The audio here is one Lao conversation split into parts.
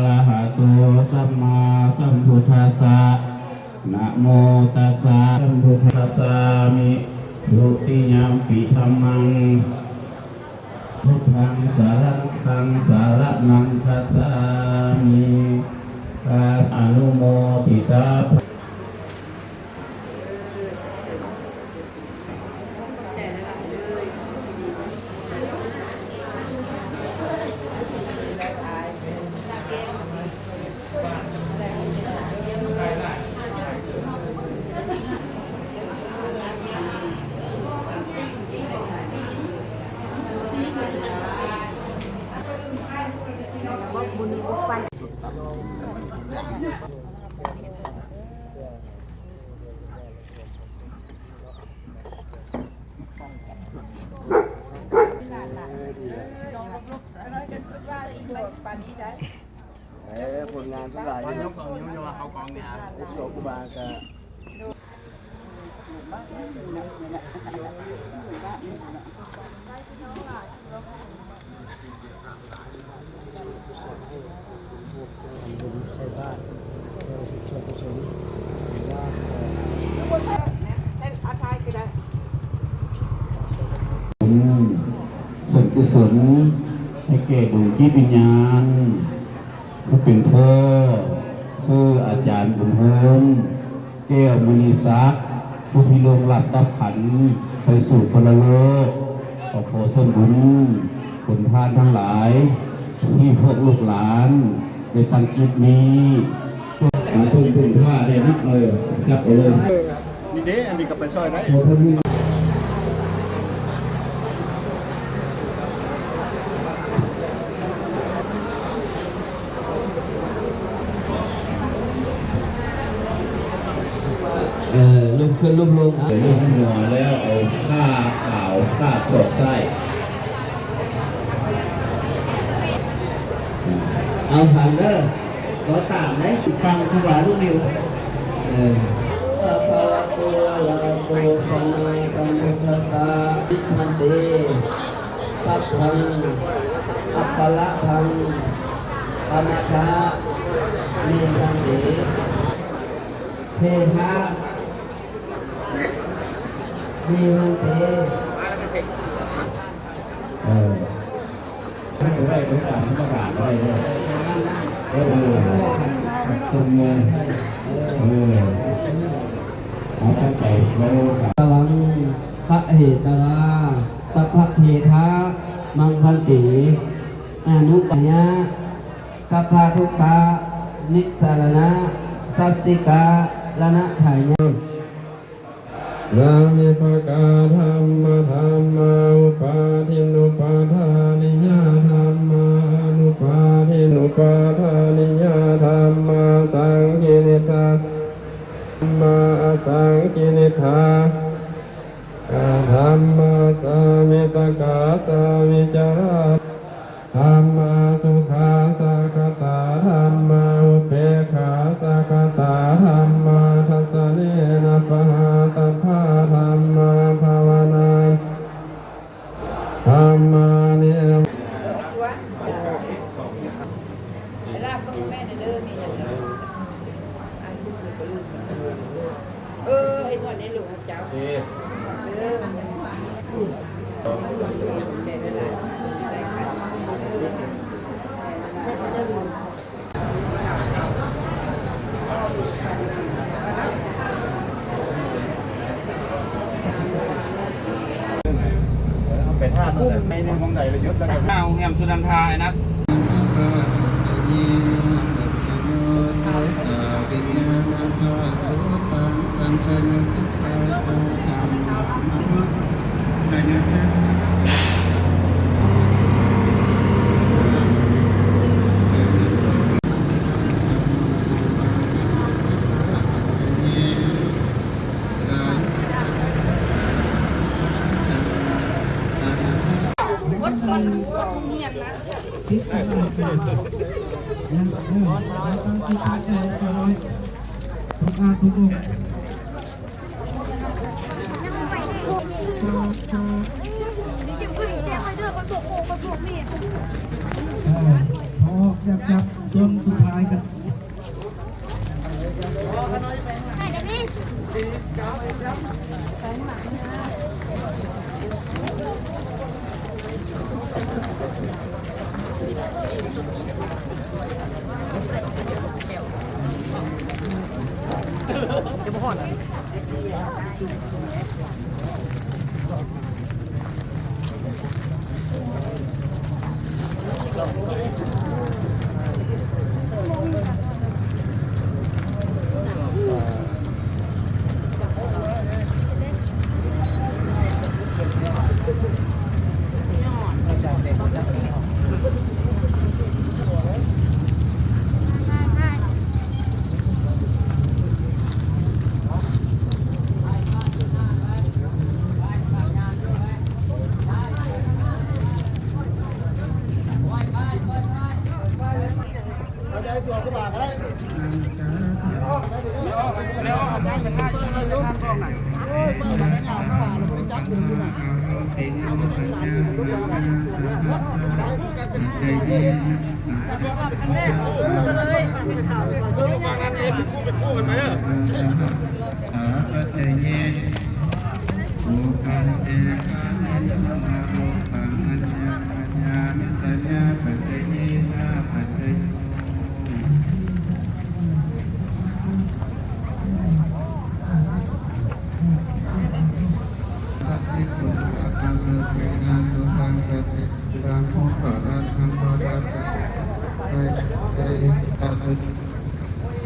ອະລະຫະໂຕ ສຳມາສຳພຸດທັດສະ ນະໂມຕັດສະ ສຳພຸດທັດສາມິ ທຸຕິຍຳປິ ທຳມັງ ພຸດທັງ ສະລັງຄັງ ສະລະນັງ ຄັດສາມິ ກາສານຸໂມທິຕາ ເອີ ຜົນງານເພິ່ນຫຼາຍຢູ່ ຍົກສອງນິ້ວ ຢ່າວ່າເອົາກອງນີ້ ຍົກສອງຄູບາກະ ອືມ ສ່ວນກຸສົນໃຫ້ແກ່ດວງຈິດວິນຍານ ຜູ້ເປັນພໍ່ ຊື່ອາຈານບຸນໂຮມ ແກ້ວມະນີສັກ ຜູ້ທີ່ລ່ວງລັບດັບຂັນໄປສູ່ປະລະໂລກ. ກໍຂໍສ່ວນບຸນຄຸນທານທັງຫຼາຍ ທີ່ພວກລູກຫຼານໄດ້ຕັ້ງຈິດນີ້ ເພິ່ນເປັນພະເດ້ເນາະ ເອີ ຈັບເອົາເລີຍ. ນີ້ເດ້ ອັນນີ້ກໍໄປຊ່ອຍໄດ້. ເອີ ລົງຂຶ້ນລົງລົງ ເອົາ ລົງຫົວແລ້ວເອົາຜ້າຂາວພາດສອກຊ້າຍ. ເອົາຟັງເດີ ບໍ່ຕາມເດ້ ຟັງຄູບາລູກນິວ. ເອີ ພະຄະວະໂຕ ອະລະຫະໂຕ ສຳມາສຳພຸດທັດສະ ຕິພັນເຕ ສັບພັງ ອັບປະລະພັງ ອະມະທະ ເມພັນເຕ ເທທະ ເມພັນເຕ. ເອີ ມັນກໍໄດ້ໄປຕາມທຳມະດາໄດ້ເດີ. ເອີ ເອີ ຄົນເມືອງ ເອີ ເອົາຕັ້ງໃຈເວົ້າກັນ. ຕະວັງ ພະເຫຕະວາ ສັບພະເທທະ ມັງພັນເຕ ອະນຸປະຍາ ສັບພະທຸກຂະ ນິສະລະນະ ສັດສິກາລະນະທາຍາ. ລາມິພະກາທຳມະທຳມາ ອຸປາທິນອຸປາທານິຍາທຳມາ ອະນຸປາທິນອຸປາທານິຍາທຳມາ ສັງກິລິທາທຳມາ ອະສັງກິລິທາ ກາທຳມາ ສາມິຕະກາສາມິຈາລາທຳມາ ສຸຂາສະຄະຕາທຳມາ ອຸເປກຂາສະຄະຕາທຳມາ ທັດສະເນນະປະຫາຕັບພາທຳມາ ພາວະນາທຳມານິ ເອີ ເຮັດຮອດໃນໂລກເຈົ້າ ເອີ ໄປທ່າ ໂຮງແຮມສຸນັນທາ ໄອ້ນັດ. ເອີ ເອົາອອກ ຈັບ ຈັບ ເບິ່ງສຸດ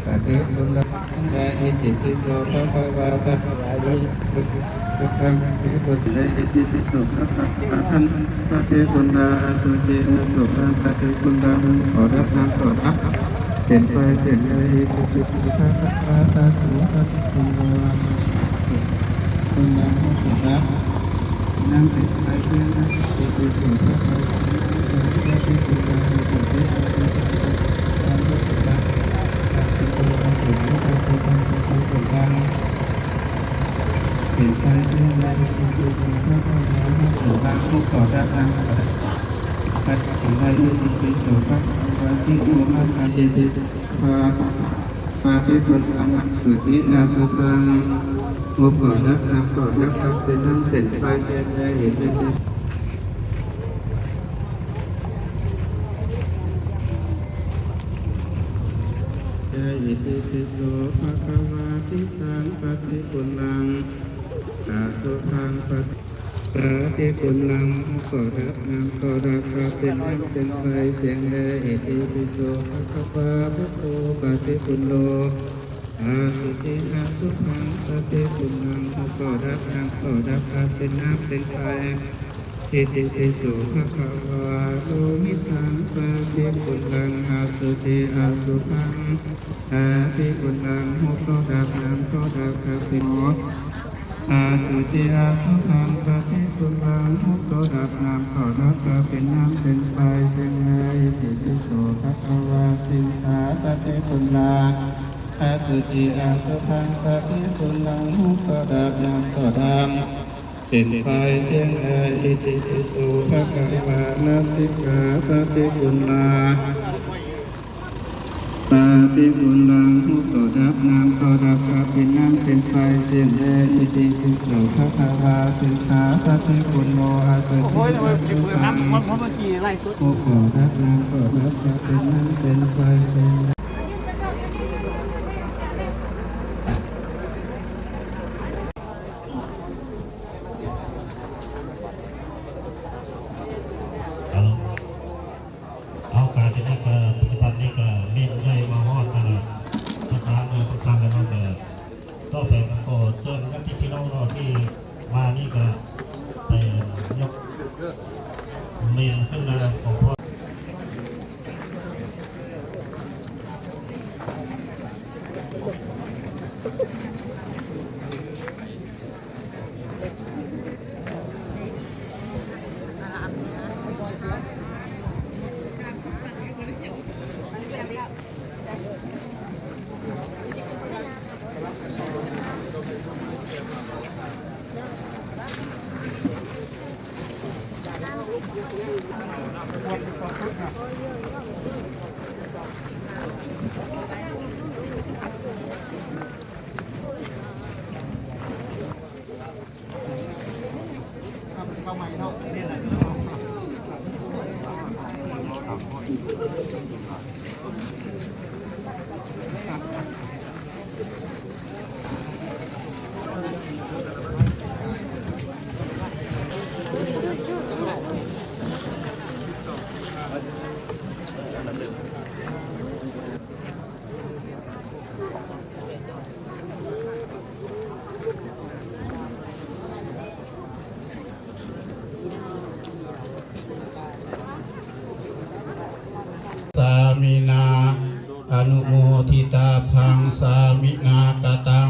ປະຕິຄຸນລະ ອິຕິປິໂສ ພະຄະວາ ພະຄະວາ ອິຕິປິໂສ ພະຄະວາ ທັງ ປະຕິຄຸນລະ ອະສຸຈິ ອະສຸພັງ ປະຕິຄຸນລັງ ຂໍດັບ ທັງ ຂໍດັບ ເປັນໄຟ ເປັນໄຟ ອິຕິປິໂສ ພະຄະວາ ທາທຸ ປະຕິຄຸນໂນ ອະສຸຈິ ຄຸນລັງ ຂໍດັບ ນຳເປັນໄຟ ເປັນໄຟ ອິຕິປິໂສ ພະຄະວາ ທາທຸ ປະຕິຄຸນລັງ ອະສຸຈິ ອະສຸພັງ ປະຕິຄຸນລັງ ເປັນໄຟ ເປັນໄຟ ອິຕິປິໂສ ພະຄະວາ ທາທຸ ຂໍດັບ ທັງ ຂໍດັບ ປັດຈຸບັນ ອິຕິປິໂສ ພະຄະວາ ຕິໂມ ພະຄະວາ ອິຕິປິໂສ ພະ ປະຕິຄຸນລັງ ອະສຸຈິ ອະສຸພັງ ຮູບກໍດັບ ນາມກໍດັບ ທັງເປັນນ້ຳເປັນໄຟ ສຽງແລ ອິຕິປິໂສ ອິຕິປິໂສ ພະຄະວາ ຕິທັງ ປະຕິຄຸນລັງ ອະສຸພັງ ປະ ປະຕິຄຸນລັງ ຮູບກໍດັບ ນາມກໍດັບ ທັງເປັນນ້ຳເປັນໄຟ ສຽງແລ ອິຕິປິໂສ ພະຄະວາ ພຸດໂທ ປະຕິຄຸນໂນ ອະສຸຈິ ອະສຸພັງ ປະຕິຄຸນລັງ ຮູບກໍດັບ ນາມກໍດັບ ທັງເປັນນ້ຳເປັນໄຟ ອິຕິປິໂສ ພະຄະວາ ໂລຫິຕັງ ປະຕິຄຸນລັງ ອະສຸຈິ ອະສຸພັງ ປະຕິຄຸນລັງ ຮູບກໍດັບ ນາມກໍດັບ ທັງເປັນ ອະສຸຈິ ອະສຸພັງ ປະຕິຄຸນລັງ ຮູບກໍດັບ ນາມກໍດັບ ທັງເປັນນ້ຳເປັນໄຟ ສຽງແລ ອິຕິປິໂສ ພະຄະວາ ສິກຂາ ປະຕິຄຸນລັງ ອະສຸຈິ ອະສຸພັງ ປະຕິຄຸນລັງ ຮູບກໍດັບ ນາມກໍດັບ ເປັນໄຟ ສຽງແລ ອິຕິປິໂສ ພະຄະວາ ລາສິກຂາ ປະຕິຄຸນລັງ ປະຕິຄຸນລັງ ຮູບກໍດັບ ນາມກໍດັບ ກະເປັນນ້ຳເປັນໄຟ ສຽງແລ ອິຕິປິໂສ ພະຄະວາ ສິກຂາ ປະຕິຄຸນໂນ ອະສຸຈິ ອະສຸພັງ ຮູບກໍດັບ ນາມກໍດັບ ກະເປັນນ້ຳເປັນໄຟ ສຽງແລ ເອົາ ເອົາ ກະເດນີ້ກະ ປັດຈຸບັນນີ້ກະເມນໄດ້ມາຮອຍົດແລ້ວ ປະສານ ເອີ ປະສານແລ້ວເນາະ ກະຕໍ່ໄປກະຂໍເຊີນຍາດຕິພີ່ນ້ອງເນາະ ທີ່ມານີ້ກະໄປຍົກເມນຂຶ້ນມາ ຂໍ ໂອ້ ອະນຸໂມທິຕາພັງ ສາມິນາກະຕັງ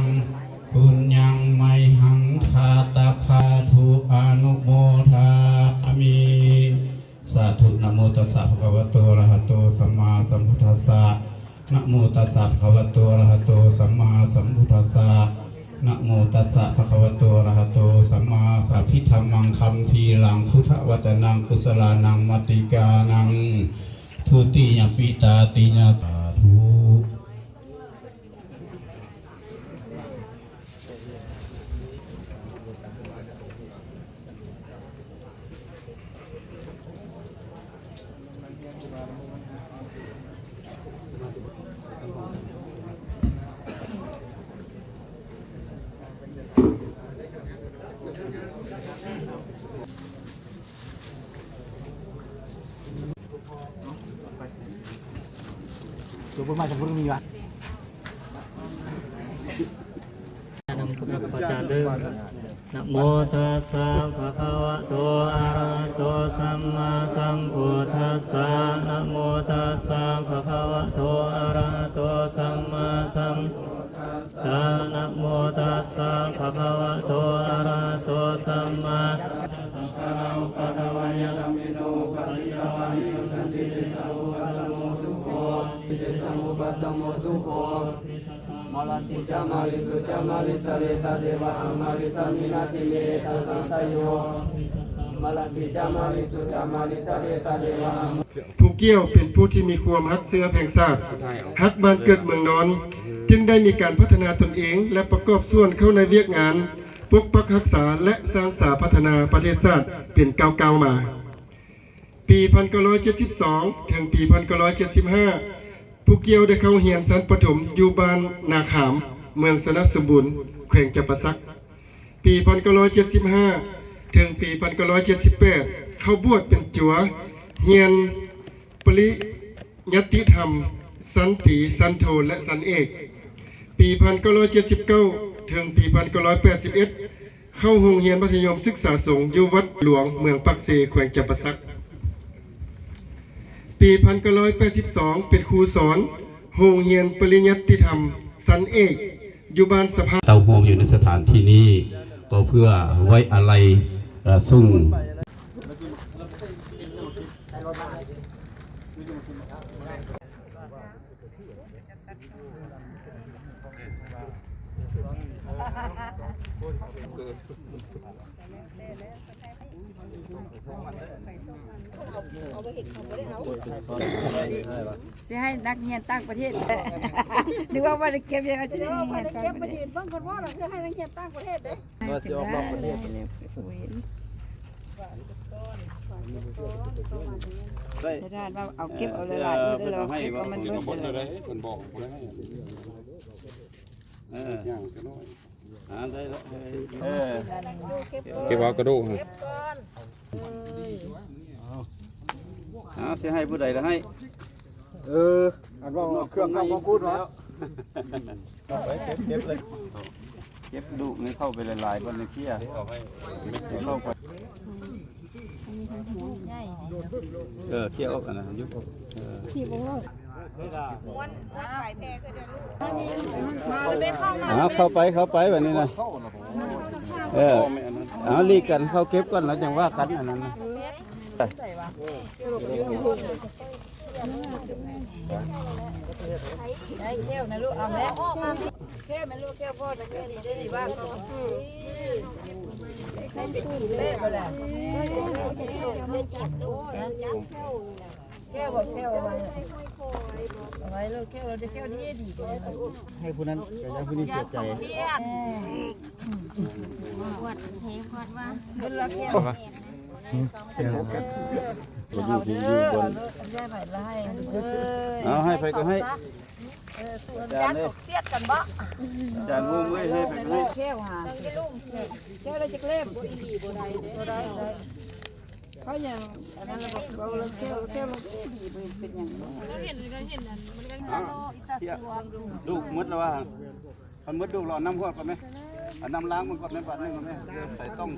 ປຸນຍັງໄມຫັງທາຕະພາທຸ ອະນຸໂມທາມິ ສາທຸ ນະໂມຕັດສະ ພະຄະວະໂຕ ອະລະຫະໂຕ ສຳມາສຳພຸດທັດສະ ນະໂມຕັດສະ ພະຄະວະໂຕ ອະລະຫະໂຕ ສຳມາສຳພຸດທັດສະ ນະໂມຕັດສະ ພະຄະວະໂຕ ອະລະຫະໂຕ ສຳມາສຳພຸດທັດສະ ອະພິທຳມັງ ຄຳພີລັງ ພຸດທະວັດຕະນັງ ກຸສະລານັງ ມະຕິການັງ ທຸຕິຍະປິຕາຕິຍະ ສາທຸ. ນະໂມຕັດສະ ພະຄະວະໂຕ ອະລະຫະໂຕ ສຳມາສຳພຸດທັດສະ ນະໂມຕັດສະ ພະຄະວະໂຕ ອະລະຫະໂຕ ສຳມາສຳພຸດທັດສະ ນະໂມຕັດສະ ພະຄະວະໂຕ ອະລະຫະໂຕ ສຳມາສຳພຸດທັດສະ ສັງຂາຣາ ອຸປາທາວາຍະທຳມິໂນ ປັດຈະຈະວານິໂຍ ສັນຕິ ເຕສັງ ອຸປະສຳໂມ ສຸໂຂ ເຕສັງ ອຸປະສຳໂມ ສຸໂຂ ມາລັນຕິຈາ ມາລິສຸຈາ ມາລິສາເຣຕາ ເດວາ ອາ ມາລິສາມິ ນາທິເມ ເອຕາ ສັງຊະໂຍ ມາລັນຕິຈາ ມາລິສຸຈາ ມາລິສາເຣຕາ ເດວາ ອາ ຜູ້ກ່ຽວເປັນຜູ້ທີ່ມີຄວາມຮັກເຊື້ອແພງຊາດ, ຮັກບ້ານເກີດເມືອງນອນ, ຈຶ່ງໄດ້ມີການພັດທະນາຕົນເອງ ແລະ ປະກອບສ່ວນເຂົ້າໃນວຽກງານປົກປັກຮັກສາ ແລະ ສ້າງສາພັດທະນາປະເທດຊາດເປັນກ້າວໆມາ. ປີພັນເກົ້າຮ້ອຍເຈັດສິບສອງ ເຖິງປີພັນເກົ້າຮ້ອຍເຈັດສິບຫ້າ ຜູ້ກ່ຽວໄດ້ເຂົ້າຮຽນຊັ້ນປະຖົມຢູ່ບ້ານນາຂາມ ເມືອງຊະນະສົມບູນ ແຂວງຈຳປາສັກ. ປີພັນເກົ້າຮ້ອຍເຈັດສິບຫ້າ ເຖິງປີພັນເກົ້າຮ້ອຍເຈັດສິບແປດ ເຂົ້າບວດເປັນຈົວ ຮຽນປະລິຍັດຕິທຳ ຊັ້ນຕີ ຊັ້ນໂທ ແລະ ຊັ້ນເອກ. ປີພັນເກົ້າຮ້ອຍເຈັດສິບເກົ້າ ເຖິງປີພັນເກົ້າຮ້ອຍແປດສິບເອັດ ເຂົ້າໂຮງຮຽນມັດທະຍົມສຶກສາສົງຢູ່ວັດຫຼວງເມືອງປາກເຊ ແຂວງຈຳປາສັກ. ປີພັນເກົ້າຮ້ອຍແປດສິບສອງ ເປັນຄູສອນໂຮງຮຽນປະລິຍັດຕິທຳຊັ້ນເອກ ຢູ່ບ້ານສະພາ ເຕົ້າໂຮມຢູ່ໃນສະຖານທີ່ນີ້ ກໍເພື່ອໄວ້ອາໄລ ເອີ່ ສົ່ງ ຊິໃຫ້ນັກຮຽນຕ່າງປະເທດ ຫຼືວ່າບໍ່ໄດ້ເກັບ ຊິໄດ້ຮຽນຕ່າງປະເທດ ເບິ່ງກ່ອນວ່າ ເພື່ອໃຫ້ນັກຮຽນຕ່າງປະເທດເດ້ ວ່າຊິອອກນອກປະເທດ. ໄດ້ ເພິ່ນເອົາເກັບເອົາຫຼາຍໆ ເພິ່ນເອົາເກັບເອົາມັນເບິດ ເພິ່ນບອກບໍ່ໄດ້ໃຫ້ ເອີ ອ່ານໄດ້ແລ້ວ ເອີ ເກັບເອົາກະດູກ ເອົາ ຊິໃຫ້ຜູ້ໃດລະໃຫ້ ເອີ ອັນວ່າເຄື່ອງເອົາມາຂູດເນາະ ເກັບ ເກັບເລີຍ ເກັບລູກນີ້ເຂົ້າໄປຫຼາຍໆ ບ່ອນນີ້ເຄຍ ເຂົ້າໄປ ເອີ ເຄຍອອກ ອັນນັ້ນ ຍຸບອອກ ເອີ ທີ່ບໍ່ຮອດ ມ້ວນ ມ້ວນໄປແພຄືເດີລູກ ເອົາ ເຂົ້າໄປ ເຂົ້າໄປບາດນີ້ນະ ເອີ ເອົາ ຫຼີກກັນ ເຂົ້າເກັບກ່ອນ ແລ້ວຈັ່ງວ່າກັນ ອັນນັ້ນນະ. ໄດ້ແຂ້ວນະລູກ ເອົາແມ່ ແຂ້ວແມ່ລູກ ແຂ້ວພໍ່ນະ ແຂ້ວດີໄດ້ດີວ່າ ເອີ ເອີ ແຂ້ວບໍ່ແຂ້ວ ເອົາໄວ້ ເອົາໄວ້ລູກ ແຂ້ວ ເອົາແຕ່ແຂ້ວດີໆ ໃຫ້ຜູ້ນັ້ນ ກະຢ່າຜູ້ນີ້ເສຍໃຈ ເອົາໃຫ້ໃຜກະໃຫ້ ເອີ ອາຈານເອີຍ ສຽດກັນບໍ່ ອາຈານໂຮມເອີຍ ໃຫ້ໃຜກະໃຫ້ ແຂ້ວຫາ ແຂ້ວລະຈັກເຫຼັ້ມ ເຂົາຍັງ ອັນນັ້ນລະບອກ ເວົ້າເລື່ອງແຂ້ວ ແຂ້ວລະດີ ບໍ່ເຫັນເປັນຫຍັງ ເຮົາເຫັນ ເຮົາເຫັນອັນມັນກໍ ອ່າ ເນາະ ອີຕາສ່ວງ ລູກໝົດລະວ່າ ຄັນໝົດລູກລະເອົານ້ຳຮວດກ່ອນແມ ເອົານ້ຳລ້າງມັນກ່ອນແມ ບາດໜຶ່ງແມ ໃສ່ຕ້ອງ